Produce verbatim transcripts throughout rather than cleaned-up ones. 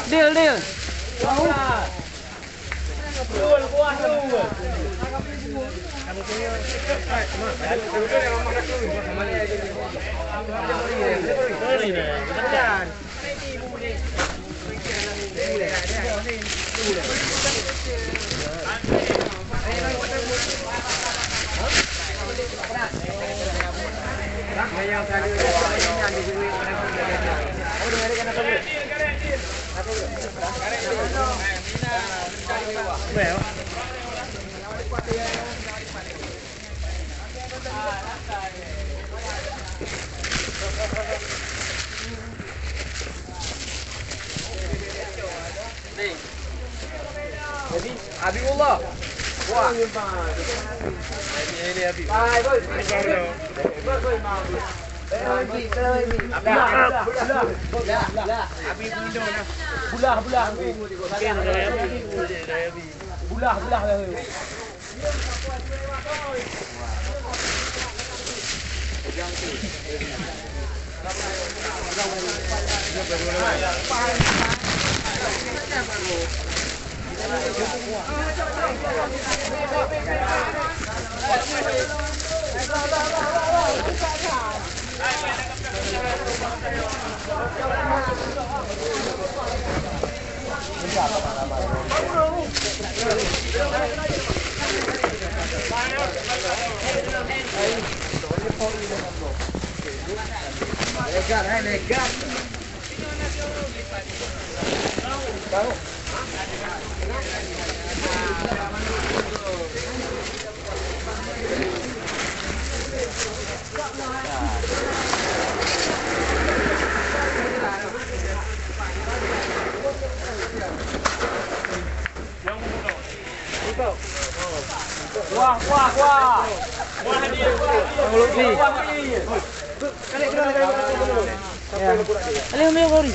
Deal, deal. Habibullah. Wah. Ini, ini Habib. Bulah, bulah. Bulah, bulah. Wah, wah, wah. Wah, dia. Wah, dia. Alhamdulillah, Fahri.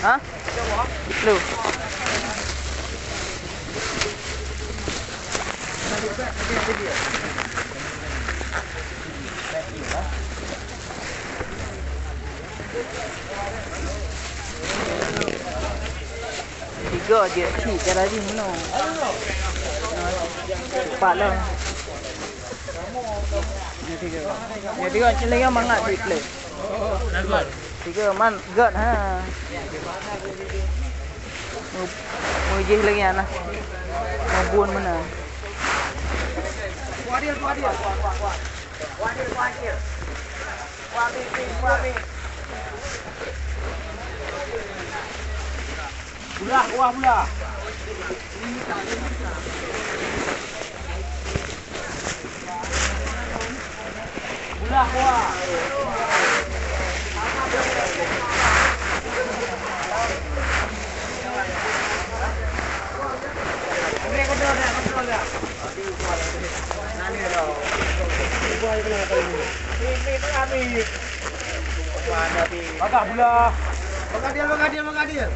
Ha? Lu. Tiga je, si cara ni mana? Empat lah. Ni tiga. Ni tiga, cili mangat di play. Tiga man gèt ha. Mu-, mujih lagi anak. Mabun mana? Bulah kuah, bulah. Bulah kuah. Ini kedua dah, kedua dah. Ini tengah ni. Bagah bulah. Bagah dia, bagah dia, bagah dia.